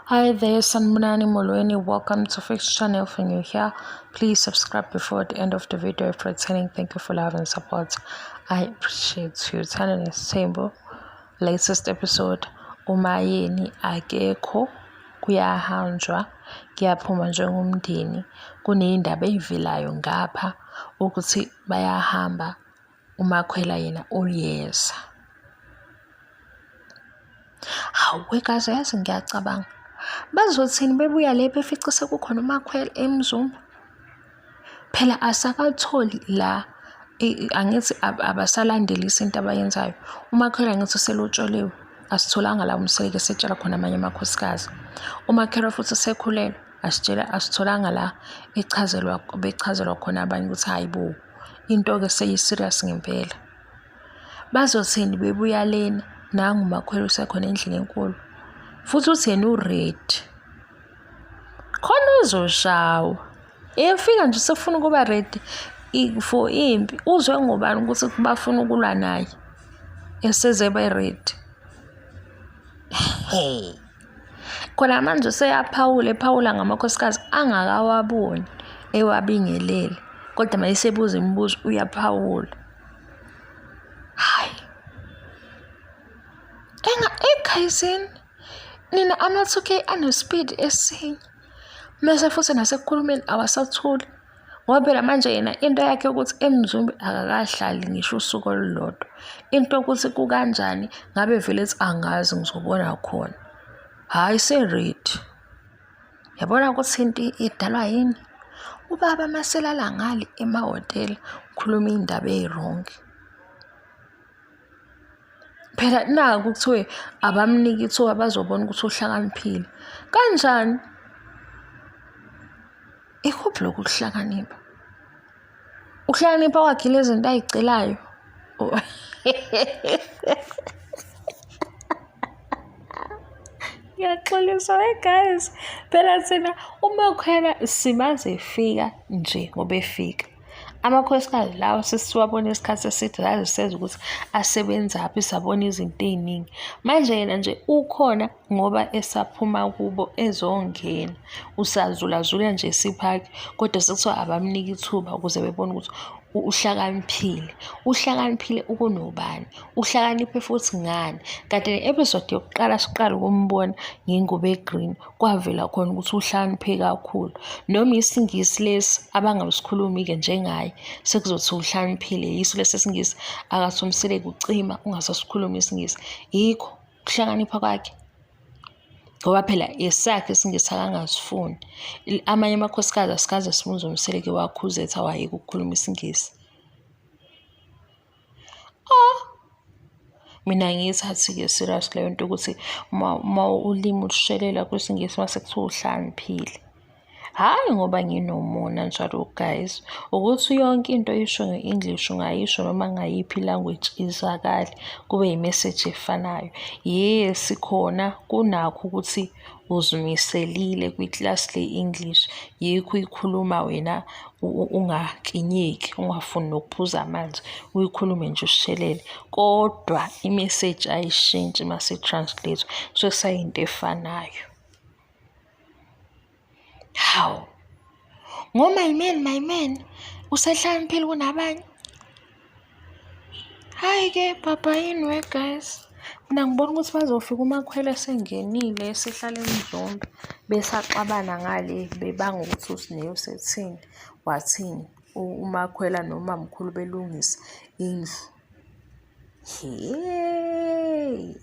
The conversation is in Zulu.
Hi there, Sanbonani Molweni. Welcome to Fix Channel. If you're new here, please subscribe before the end of the video. If returning, thank you for love and support. I appreciate you. Thando Nesithembu, latest episode. Umayeni akekho, kuyahanjwa, kuyaphuma njengomndeni. Kuney'ndaba ey'velayo ngapha ukuthi bayahamba, uMakhwela yena uyeza. Hawu wekazi yazi ngiyacabanga. Bazothini bebuya le befice sekukhona uMakhwela eMzumbe? Phela asakatholi la angithi abasalandelisi into abayenzayo. UMakhwela angithi uselotsholiwe. Asitholanga la uMseki esetshela khona amanye amakhosikazi. UMakhwela futhi usekhulelwe. Asitshela asitholanga la echazelwa bechazelwa khona abanye ukuthi hayi bo into-ke seyi-serious ngempela. Bazothini bebuya lena nangu uMakhwela usekhona endlini enkulu. Futhi uthi yena u-ready. Khona uzoshawa. Efika nje usefuna ukuba ready for impi. Uzwe ngobani ukuthi bafuna ukulwa naye. Eseze be ready. Hey. Khona manje useyaphawula ephawula ngamakhosikazi angakawaboni ewabingelele. Kodwa mayesebuza imibuzo uyaphawula. Hayi. Enga ekhayisini nina ama-2K anespeed esinye. Mese futhi nasekukhulumeni awasathuli. Ngoba phela manje yena into yakhe yokuthi eMzumbe akakahlali ngisho usuku olulodwa. Into yokuthi kukanjani ngabe vele ethi angazi ngizobona khona. Hhayi se-ready. Yabona ukuthi into idalwa yini? Ubaba maselala ngale emahhotela ukhuluma iy'ndaba ey'wrong. Phela naku kuthiwe abamnike ithuba bazobona ukuthi uhlakaniphile. Kanjani? Ikuphi lokhu kuhlakanipha? Ukuhlakanipha kwakhe lezi zinto ay'celayo. Ngiyaxolisa we guys. Phela thina uMakhwela simaze efika nje ngoba efika. Amakhosikazi lawa sesiwabona isikhathi eside saze sezwa ukuthi asebenzaphi sabona izinto ey'ningi. Manje yena nje ukhona ngoba esaphuma kubo ezongena usazulazula nje esiphaki kodwa sekuthiwa abamnike ithuba ukuze bebone ukuthi uhlakaniphile uhlakaniphile ukunobani uhlakaniphe futhi ngani kanti ne-episode yokuqala siqala ukumbona ngengubo e-green kwavela khona ukuthi uhlakaniphe kakhulu noma isingisi lesi abangasikhulumi-ke njengaye sekuzothiwa uhlakaniphile yiso lesi singisi akathumseleki ucima ungasasikhulumi isingisi yikho ukuhlakanipha kwakhe ngoba phela esakhe isingisi akangasifuni amanye amakhosikazi asikaze simuzwe uMseleku wakhuza ethi awayeke ukukhuluma isingisi. Oh, mina ngiyithathi-ke serious leyo nto ukuthi uma ulimi lushelela kwisiNgisi mase kuthiwa uhlakaniphile. Hhayi ngoba nginomona njalo guys, ukuthi yonke into oyisho nge-English ungayisho noma ngayiphi i-language izwakale kube i-message efanayo. Yes, khona kunakho ukuthi uzimiselile kwi-class le-English, yikho uyikhuluma wena ungakinyeki, ungafuni nokuphuza amanzi, uyikhulume nje ushelele. Kodwa i-message ayishintshi mase i-translate-wa, kusuke kusayinto efanayo. Hawu, ngo-my man, my man, usehlakaniphile kunabanye. Hhayi-ke baba yini we guys. Mina ngibona ukuthi bazofika uMakhwela esengenile esehlala eMzumbe besaxabana ngale bebanga ukuthi uSneh usethini wathini uMakhwela nomamkhulu belungisa indlu. Hheyi.